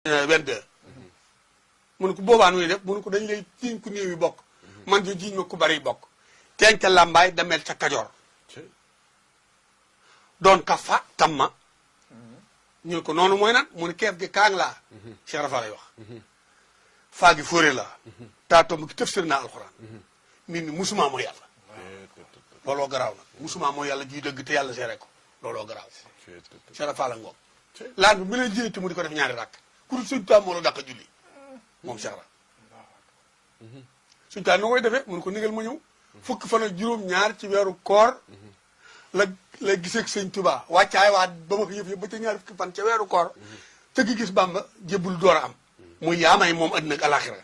22 mu ne ko boobaa nuy def mu ne ko dañ lay jiiñ ku néew yi bokk man di jiiñ ma ku bari bokk teen ca làmbaay damel ca kajoor doon ka fa tamma ñu ne ko noonu mooy nan mu ne keef gi kaang laa Cheikh Rafa lay wax faa gi fóore laa taa tomb ki tëfsir naa alxuraan nit ñi musuma mooy yàlla looloo garaaw nag musuma mooy yàlla juy dëgg te yàlla seere ko looloo garaaw Cheikh Rafa la ngoog laan bi mi leen jëlee te mu di ko def ñaari rakk ku dul suñ tubaab moo la dàq julli moom Cheikh Rafa suñ tubaab nu koy defee mun ko nigal ma ñëw fukki fan ak juróom-ñaar ci weeru koor la gisee ak sëñ Tuubaa wàccaay waat ba ma ko yëf yëpp ba ca ñaari fukki fan ca weeru koor te gi gis Bàmba jébbul door a am muy yaamay moom àddina ak alaxira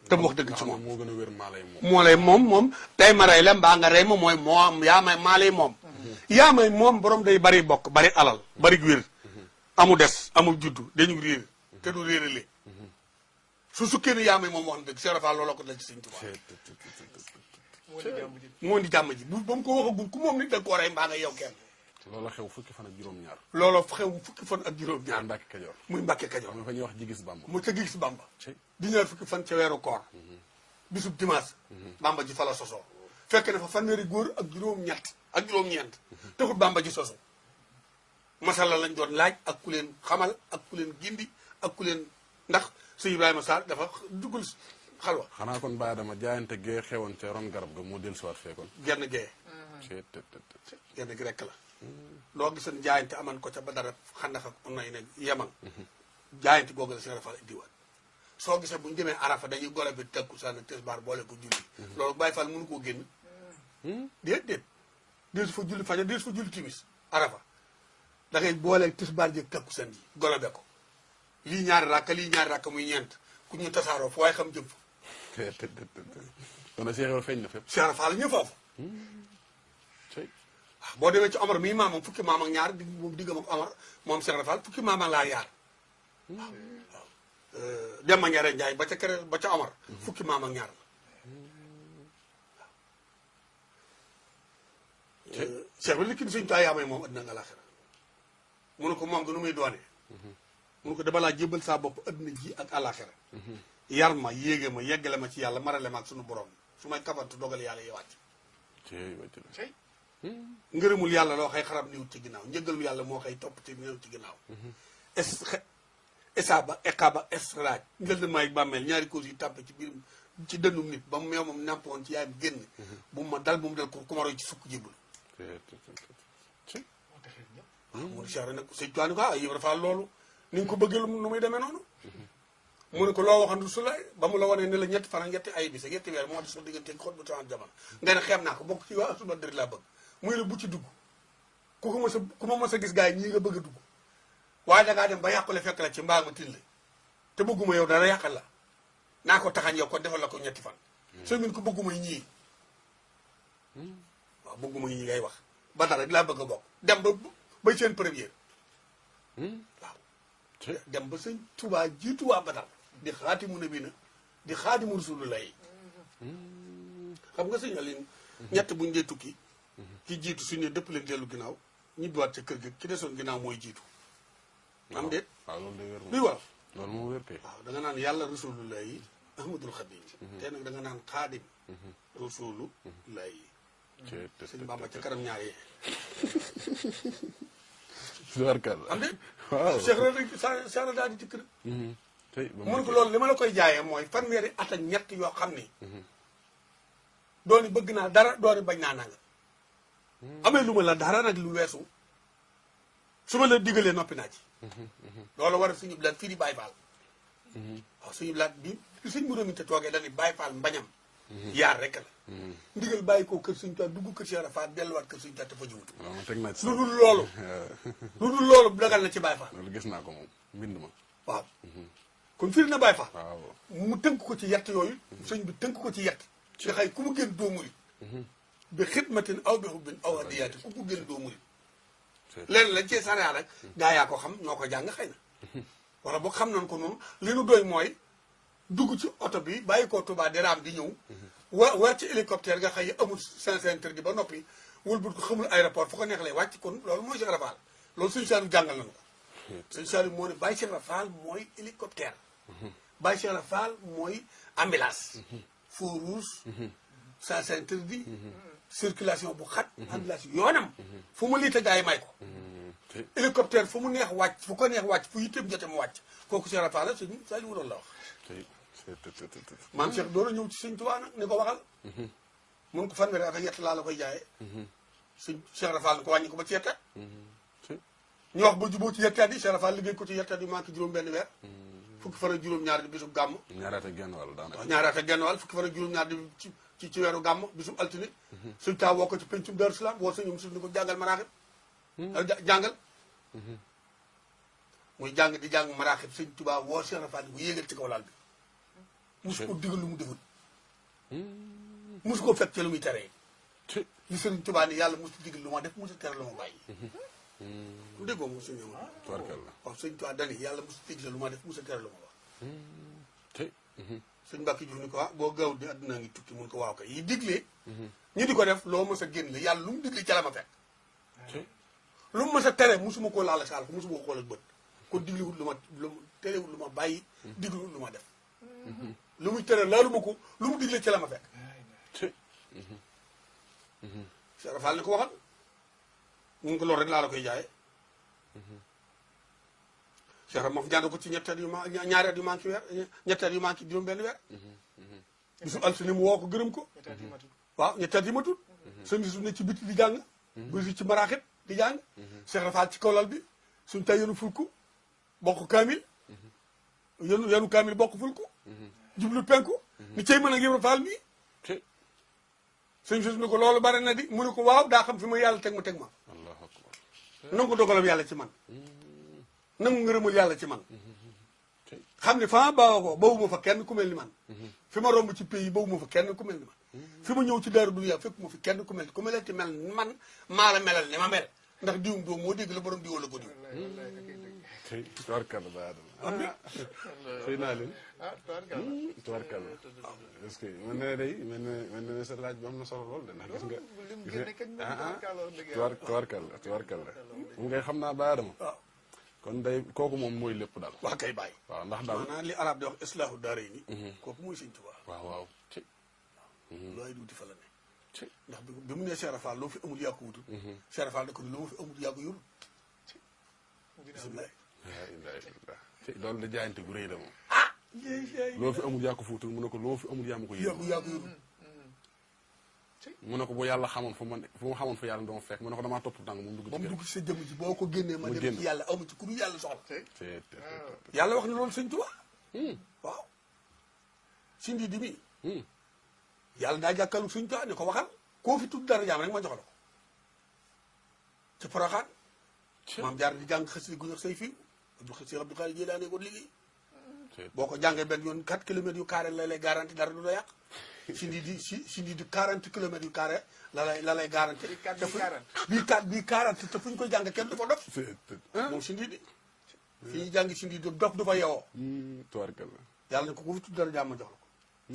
te mu wax dëgg ci moom moo gën a wér maa lay moom moo lay moom tey ma rey la mbaa nga rey ma mooy moom yaamay maa lay moom yaamay moom borom day bari bokk bari alal bari wér amu des amul juddu dañu réer te du réerale su sukkee ne yaamay moom wax na dëgg Cheikh Rafa looloo ko dal ci sëñ Tuubaa moo di jàmm ji ba mu ko waxagul ku moom nit da ko rey mbaa nga yow kenn loolu xew fukki fan ak juróom-ñaar looloo xew fukki fan ak juróom-ñaar Mbàkke Kajoor muy Mbàkke Kajoor fa ñuy wax jigis Bamba mu ca gis Bamba di ñaar fukki fan ca weeru koor bisub dimanche Bamba ji fa la sosoo fekk na fa fanweeri góor ak juróom-ñeent taxul Bamba ji soso masala lañ doon laaj ak ku leen xamal ak ku leen gindi ak ku leen ndax sëñ Ibrahima Sarr dafa duggul xalwa xanaa kon Baye Adama jaayante gee xewoon ca ron garab ga moo dellusiwaat fekkoon genn gee genn gi rekk la loo gisoon jaayante aman ko ca ba dara xandax ak unay ne yeman jaayante googu la Cheikh Rafa indiwaat soo gisee bu ñu demee Arafa dañuy gole bi tëkku sànni tisbaar boole ko julli loolu Baye Fall mënu koo génn déet su fa julli fajar déet su fa julli timis Arafa da ngay boole tisbaar jëg tëkku sànni yi gole be ko lii ñaari rakka muy ñeent ku ñu tasaaroo fu waaye xam jëm fa kon Cheikh Rafa feeñ na fépp Cheikh Rafa la ñëw foofu boo demee ci Omar mii maamam fukki maam ak ñaar moom diggam ak Omar moom Cheikh Rafa fukki maam ak laa yaar waaw Demba Ñare Njaay ba ca kere ba ca Omar fukki maam ak ñaar la Cheikh bi likki ni suñu taa yaamay moom addina nga laaxira mu ne ko moom nga nu muy doonee mu ne ko dama laa jébbal saa bopp addina ji ak àllaaxira yar ma yéege ma yeggale ma ci yàlla marale ma ak suñu borom su may kafantu dogal yàlla yi wàcc ngërëmul yàlla loo xëy xarab niwut ci ginnaaw njëggalum yàlla moo xëy topp ci niwut ci ginnaaw esaba eqaba esraaj njël na maay bàmmeel ñaari cause yi tàmpe ci biir ci dënnum nit ba mu meew moom nàmp woon ci yaayam génn bu mu ma dal bu mu dal ko kumaro ci sukk jébul moo di Cheikh nag sëñ Tuubaa ni ko Ibra Fall loolu ni nga ko bëggee lu muy demee noonu mu ne ko loo waxandu su la ba mu la wanee ne la ñetti fan ak ñetti ay bis ak ñetti weer moo di sa diggante xot bu temps jamono nga ne xeeb naa ko bokk ci waa asuma dëri laa bëgg muy la bu ci dugg ku ma mës a gis gars yi ñii nga bëgg a dugg waaye dangaa dem ba yàqule fekk la ci mbaa ma tin la te bëgguma yow dara yàqal la naa ko taxañ yow ko defal la ko ñetti fan soo min ko bëgguma yi ñii waaw bëgguma yi ñi ngay wax ba dara di laa bëgg a bokk dem ba seen première waaw dem ba sëñ Tuubaa jiitu waa Badar di xaatimu nabi na di xaatimu rasulullah xam nga sëñ Aline ñett buñ dee tukki ki jiitu suñu ne dëpp leen dellu ginnaaw ñibbiwaat ca kër gi ki desoon ginnaaw mooy jiitu am déet waaw loolu day wér luy war loolu moo wér kay waaw da nga naan yàlla rasulullah yi ahmadul xadim te nag da nga naan xaadim rasulullah yi sëñ Bamba ca kanam ñaar yee am déet waaw Cheikh rek sa daal di dikk na mun ko loolu li ma la koy jaayee mooy fanweeri at ak ñett yoo xam ni dooni bëgg naa dara dooni bañ naa nanga amee lu ma la dara nag lu weesu su ma la digalee noppi naa ci loolu war a suñu bilaat fii di Baye Fall waaw suñu bilaat bi suñ mu doon te toogee dañuy Baye Fall mbañam yaar rek la ndigal bàyyi ko kër suñu toit dugg kër Cheikh Rafa delluwaat kër suñu toit te fa jiwut lu dul loolu lu dul loolu dagal na ci Baye Fall loolu gis naa ko moom mbind ma waaw kon firi na Baye Fall waaw mu tënk ko ci yett yooyu sëñ bi tënk ko ci yett nga xëy ku mu gën doo murit bi xidmatin aw bi xubbin aw hadiyaati ku mu gën doo murit lenn lañ cee sariya rek gaa yaa ko xam ñoo ko jàng xëy na wala boog xam nañ ko noonu li nu doy mooy dugg ci oto bi bàyyi ko Touba di raam di ñëw war ci hélicoptère nga xëy amul Saint-Interdit di ba noppi wëlbut ko xamul aéroport fu ko neex lay wàcc kon loolu mooy Cheikh Rafa loolu suñu saan jàngal nañu ko sëñ Saliou moo ne Baye Cheikh Ibra Fall mooy hélicoptère. Baye Cheikh Ibra Fall mooy ambulance. feu rouge. sens interdit. circulation bu xat. ambulance yoonam. fu mu liite gars yi may ko. hélicoptère fu mu neex wàcc fu ko neex wàcc fu yitteem jote mu wàcc kooku Cheikh Ibra Fall la sëñ Saliou doon la wax. maam Cheikh door a ñëw ci sëñ Tuubaa nag ni ko waxal. mun ko fanweeri at ak yett laa la koy jaayee. sëñ Cheikh Ibra Fall ni ko wàññi ko ba ci yett. ñu wax ba jubóo ci yettaat yi Cheikh Ibra Fall liggéey ko ci yettaat yu manqué juróom-benn weer. fukki fan ak juróom-ñaar di bisub gàmm. ñaari at ak genn wàll daanaka. waaw ñaari at ak genn wàll fukki fan ak juróom-ñaar di ci weeru gàmm bisub altine. suñ taa woo ko ci pencum Daaru Salaam woo sëñ Musaa ni ko jàngal maraaxib. jàngal. muy jàng di jàng maraaxib sëñ Tuubaa woo Cheikh Ibra Fall ni ko yéegal ci kaw laal bi. musu ko digal lu mu deful. musu ko fekk ci lu muy teree. li sëñ Tuubaa ni yàlla musu digal lu ma def musu tere lu ma bàyyi. mu déggoo moom sëñ Amady. tubarkalla waaw sëñ Tuubaa dani yàlla musu digle lu ma def musu tere lu ma wax. sëñ Mbàkke Juuf ni ko boo gaaw di àdduna ngi tukki mun ko waaw kay yi diglee. ñu di ko def loo mës a génn la yàlla lu mu digle ca la ma fekk. lu mu mës a tere musuma koo laal saal ko musuma ko xool ak bët kon diglewul lu ma terewul lu ma bàyyi. diglewul lu ma def. lu muy tere laalu ma ko lu mu digle ca la ma fekk. Cheikh Ibra Fall ni ko waxal. mun ko loolu rek laa la koy jaaye Cheikh Ibra moom jàng ko ci ñetti at yu ñaari at yu manqué weer ñetti at yu manqué juróom-benn weer bisu altine mu woo ko gërëm ko waaw ñetti at yi ma tut sëñ bi su ne ci biti di jàng bisu ci maraaxit di jàng Cheikh Ibra Fall ci kawlal bi suñ tay yenu fulku bokk kaamil yenu kaamil bokk fulku jublu penku ni cey mën a Ibra Fall mii sëñ bi su ne ko loolu bare na di mu ne ko waaw daa xam fi ma yàlla teg ma nangu dogalam yàlla ci man nangu ngërëmul yàlla ci man xam ne fa bawuma fa kenn ku mel ni man fi ma romb ci pays bawuma fa kenn ku mel ni man fi ma ñëw ci daaru dunya fekk ma fi kenn ku mel ti mel ni man maa la melal ni ma mel ndax diwum doom moo dégg la borom diwoo la ko diw tubarkalla ba adama xëy naa leen tubarkalla est-ce que mel na day mel na sa laaj bi am na solo lool de ndax gis nga tubarkalla mu ngay xam naa ba adama kon day kooku moom mooy lépp daal wax kay bàyyi waaw ndax daal maanaam li arab di wax islaahu daarayni kooku mooy sëñ Tuubaa waaw ci looy duuti fa la ne ndax bi mu nee Cheikh Ibra Fall loo fi amul yaa ko wutul Cheikh Ibra Fall da ko ni loo fi amul yaa ko yorul bisimilah loolu da jaayante gu rëy la moom loo fi amul yaa ko fuutul mu ne ko loo fi amul yaa ma ko yorul mu ne ko bu yàlla xamoon fu ma xamoon fa yàlla dama fekk mu ne ko damaa topp tàng moom dugg ci sa jëmm ji boo ko génnee ma dem ci yàlla amu ci ku dul yàlla soxla yàlla wax na loolu sëñ Tuubaa waaw si ndi di mi yàlla daa jàkkalu sëñ Tuubaa ni ko waxal koo fi tudd dara jaam rek ma jox la ko ci Poroxaan maam jaar di jàng xasida gu ñor say fiiw Abdou Khadre Jilaani ko liggéey boo ko jàngee benn yoon 4 kilomètres yu carré la lay garanti dara du la yàq si ndi di 40 kilomètres yu carré la lay garanti bii 40 te fu ñu koy jàng kenn du fa dof moom si ndi di fi ñuy jàng si ndi di dof du fa yewoo tubarkalla yàlla ne ko ku fi tudd dara jaam ma jox la ko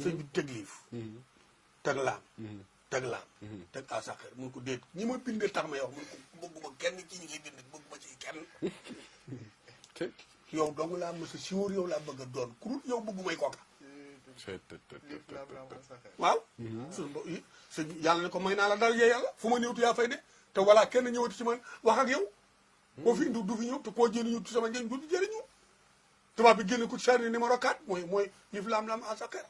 sëñ bi teg liif teg laam teg asaqer mun ko déet ñi ma bindee tax ma yow mun ko bëgguma kenn ci ñi ngay bind bëgguma ci kenn yow dong laa mos a siwóor yow laa bëgg a doon ku dul yow bëggumay kooka waaw sëñ yàlla ne ko may naa la dara yee yàlla fu ma ñëwtu yaa fay ne te voilà kenn ñëwati ci man wax ak yow koo fi indi du fi ñëw te koo jëriñu ci sama njëriñ du jëriñu tubaab bi génne ko ci charni numéro 4 mooy yëf laam asaqer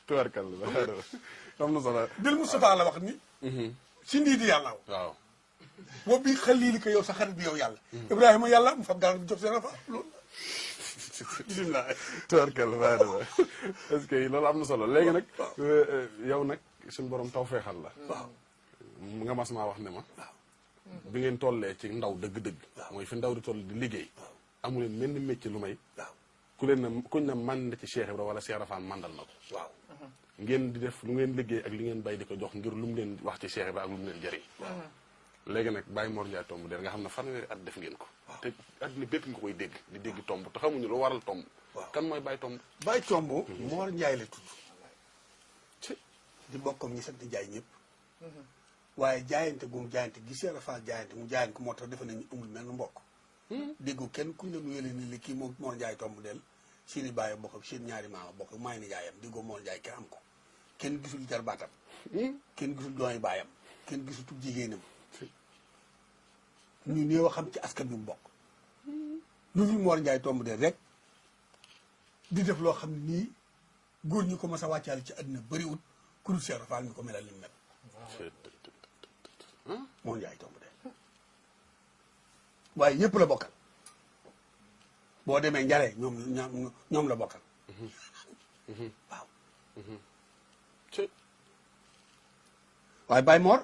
tubarkalla am na solo bil Moustapha la wax ni si ndii di yàlla waaw boobu bi xalili ko yow sa xarit bi yow yàlla Ibrahima yàlla mu fab dara jox seen fa loolu bisimilah tubarkalla ba adama est-ce que loolu am na solo léegi nag yow nag suñu borom taw feexal la waaw nga mas maa wax ne ma bi ngeen tollee ci ndaw dëgg-dëgg mooy fi ndaw di toll di liggéey amu leen mel ni métier lu may kuñ na man na ci Cheikh Ibra wala Cheikh Ibra Fall mandal na ko waaw ngeen di def lu ngeen liggéey ak li ngeen bay di ko jox ngir lu mu leen wax ci Cheikh Ibra ak lu mu leen jëriñ léegi nag Baye Mor Ndiaye tomb der nga xam ne fanweeri at def ngeen ko te adduna bépp nga koy dégg di dégg tomb te xamuñu lu waral tomb kan mooy Baye tomb Baye tomb Mor Ndiaye la tudd di bokkam ñi sant Ndiaye ñëpp waaye jaayante gum jaayante gi Cheikh Ibra Fall jaayante mu jaayante ko moo tax defe nañu amul mel mbokk déggoo kenn kuñ la nuyoo leen ni li kii moom Mor Ndiaye tomb del seen i bàyyi bokk ak seen ñaari maama bokk ak maay ni jaayam déggoo Mor Ndiaye kenn am ko kenn gisul jarbaatam kenn gisul doomi baayam kenn gisul tub jigéenam ñu néew a xam ci askan bi mu bokk lu dul Mor Ndiaye tomb del rek di def loo xam ne nii góor ñi ko mas a wàccaale ci àddina bëriwut ku dul Cheikh Rafal ñu ko melal li mu mel Mor Ndiaye tomb del waaye ñëpp la bokkal boo demee njare ñoom la bokkal waaw waaye Baye Mor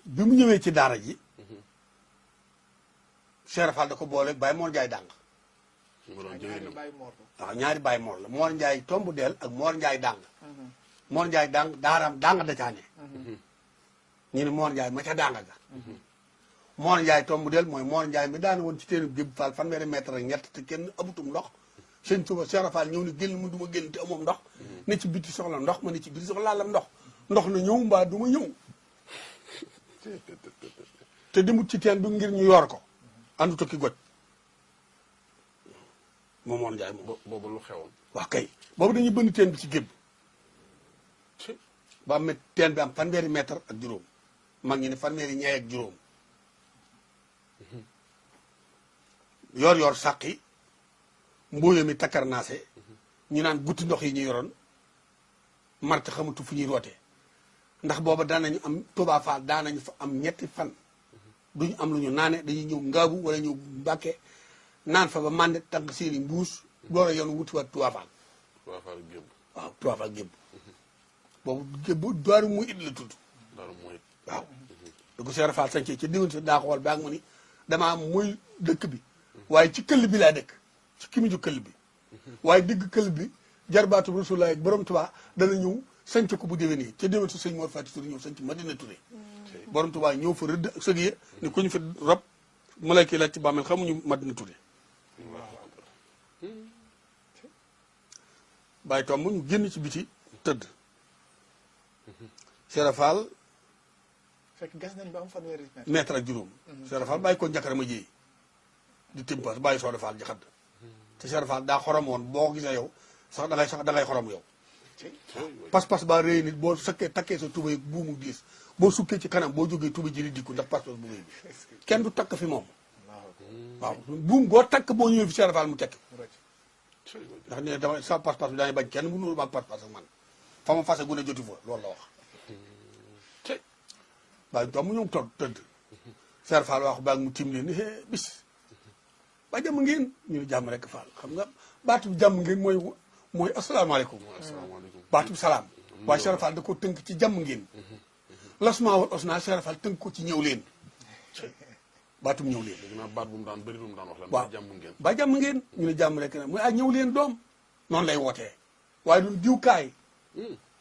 bi mu ñëwee ci daara ji Cheikh Rafal da ko boole Baye Mor Ndiaye dàng waaw ñaari Baye Mor la Mor Ndiaye tomb del ak Mor Ndiaye dàng Mor Ndiaye dàng daaraam dàng da caane ñu ne Mor Ndiaye ma ca dàng ga Mor Ndiaye tomb del mooy Mor Ndiaye mi daana woon ci téenu gébb Fall fanweeri mètre ak ñett te kenn amutum ndox sëñ Tuba Cheikh Rafal ñëw ni génn mu du ma génn te amoom ndox ne ci biti soxla ndox ma ne ci biti soxla laalam ndox na ñëw mbaa du ma ñëw te demut ci teen bi ngir ñu yor ko andu tokki goj moom Mor Ndiaye moom boobu lu xewoon waaw kay boobu dañuy bënn teen bi ci gébb ba am teen bi am fanweeri mètre ak juróom mag ñi ne fanweeri ñeey ak juróom yor sàqi mbóoyo mi takkar naase ñu naan gutti ndox yi ñu yoroon marte xamatu fu ñuy rootee ndax booba daanañu am Touba Fall daanañu fa am ñetti fan duñu am lu ñu naane dañuy ñëw ngaabu wala ñëw Mbàkke naan fa ba mànde tànk seeni mbuus loola yoon wutiwaat Touba Fall waaw Touba Fall gébb boobu gébb daaru muy it la tudd waaw da ko Cheikh Rafal sañcee ca diwan si daa xool baag mu ni damaa muy dëkk bi waaye ci këll bi laa dëkk ci ki mu ju këll bi waaye digg këll bi jarbaatu Rasulullah ak borom Touba dana ñëw sanc ko bu déwénee ca déwén su sëñ Mor Fati Touré ñëw sanc Madina Touré borom Touba ñëw fa rëdd ak sëg ya ni ku ñu fi rob malayka yi laaj ci bàmmeel xamuñu Madina Touré bàyyi tomb ñu génn ci biti tëdd Cheikh Rafal fekk gas nañ ba am fanweeri mètre ak juróom Cheikh Rafal bàyyi ko njakara ma jéey di timpas bàyyi soo defaal ji xadd te Cheikh Rafal daa xorom woon boo ko gisee yow sax da ngay xorom yow pas-pas ba réy nit boo takkee sa tubay buumu diis boo sukkee ci kanam boo jógee tubay ji di dikku ndax pas-pas bu réy bi kenn du takk fi moom waaw buum goo takk boo ñëwee fi Cheikh Rafal mu tekki ndax ne dama sa pas-pas bi dañuy bañ kenn bu nuru maag pas-pas ak man fa ma fase gune joti fa loolu la wax bàyyi toog mu ñëw toog tëdd Cheikh Rafal wax baag mu tim leen ni bis ba jàmm ngeen ñu ne jàmm rek Fall xam nga baatu bi jàmm ngeen mooy asalaamaaleykum baatu bi salaam waaye Cheikh Rafal da ko tënk ci jàmm ngeen lasma wal osna Cheikh Rafal tënk ko ci ñëw leen baatum ñëw leen dégg naa baat bu mu daan bëri lu mu daan wax la waaw jàmm ngeen ba jàmm ngeen ñu ne jàmm rek na mu ñëw leen doom noonu lay wootee waaye duñ diwkaay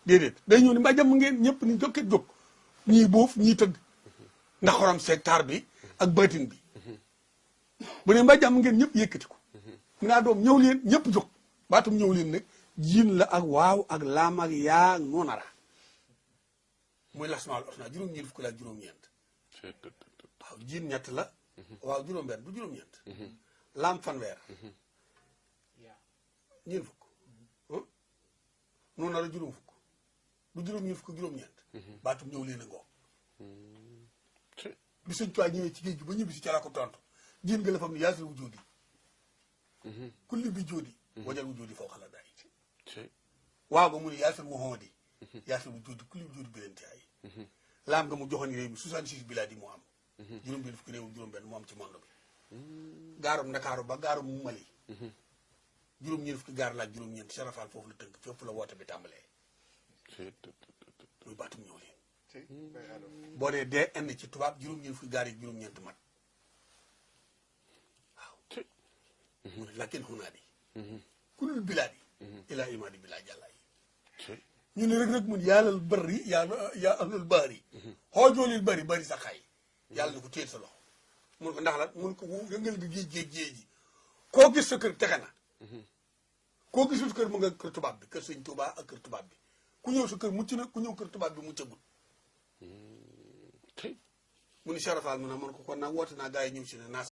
déedéet day ñëw ni mbaa jàmm ngeen ñëpp ni jokket jóg ñii boof ñii tëdd ndax xorom seeg taar bi ak baatin bi bu ne mbaa jàmm ngeen ñëpp yëkkati ko mu naa doom ñëw leen ñëpp jóg baatum ñëw leen nag jiin la ak waaw ak laam ak yaa ak noonara muy lasmaal osna juróom-ñeent fukk la ak juróom-ñeent waaw jiin ñett la waaw juróom-benn du juróom-ñeent laam fanweer ñeent fukk noonara juróom fukk du juróom-ñeent fukk juróom-ñeent baatum ñëw leen a ngoo bi sëñ Tuubaa ñëwee ci géej gi ba ñibbi si ca la ko tontu jiin nga la fam ne yaasir wu jóodi kulli bi jóodi wajal wu jóodi faw xala daay waaw nga mu ne yaasir wu xoodi yaasir wu jóodi kulli bi jóodi bi leen te ay laam nga mu joxoon réew mi 66 bilaadi moo am juróom benn fukki réew juróom benn moo am ci monde bi gaarum Ndakaaru ba gaarum mu Mali juróom-ñeent fukki gaar laaj juróom-ñeent Cheikh Rafal foofu la tënk fépp la woote bi tàmbalee muy baatum ñëw leen boo dee dee indi ci tubaab juróom-ñeent fukki gaar yi juróom-ñeent mat waaw mu ne lakin xunaadi kulul bilaadi ilaa imaadi bilaa jàllaay ñu ne rek mun yàllal bari yaa ahlul baari xoojoolil bari sa xay yàlla na ko téel sa loxo mun ko ndax la mun ko yëngal nga géej ji koo gis sa kër texe na koo gisul kër mu nga kër tubaab bi kër sëñ Tuubaa ak kër tubaab bi ku ñëw sa kër mucc na ku ñëw kër tubaab bi muccagul mu ni Cheikh Rafal mu ne man ko kon nag woote naa gaa yi ñëw si ne naa